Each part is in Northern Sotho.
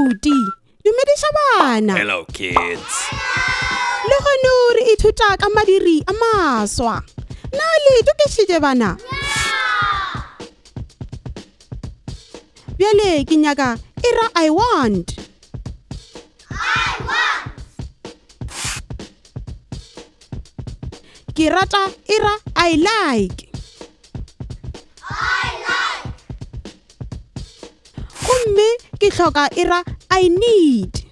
Buti, dumediša bana. Hello kids. Lehono re ithuta ka madiri a maswa. Na le itokišitše bana? Bjale ke nyaka e ra I want. I want. Ke rata e ra I like. I like. Gomme ke hloka e ra I need.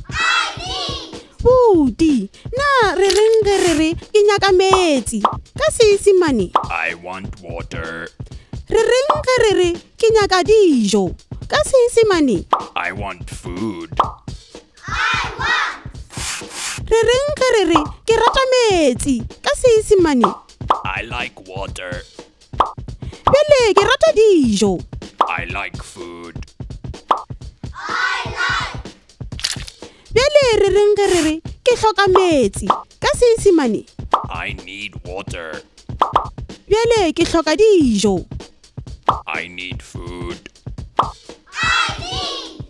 I need. Buti, na re reng ge re re ke nyaka meetse ka Seisemane? I want water. Re reng ge re re ke nyaka dijo ka Seisemane? I want food. I want. Re reng ge re re ke rata meetse ka Seisemane? I like water. Bjale ke rata dijo. I like food. I like. Bjale re reng ge re re ke hloka meetse ka Seisemane? I need water. Bjale ke hloka dijo. I need food. I need.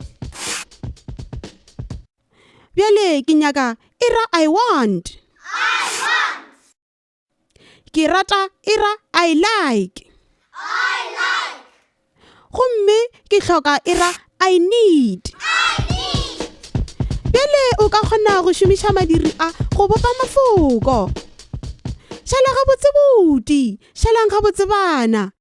Bjale ke nyaka e ra I want. I want. Ke rata e ra I like. I like. Gomme ke hloka e ra I need. I need. Bjale o ka kgona go šomiša madiri a go bopa mafoko. Šala gabotse buti, šalang gabotse bana.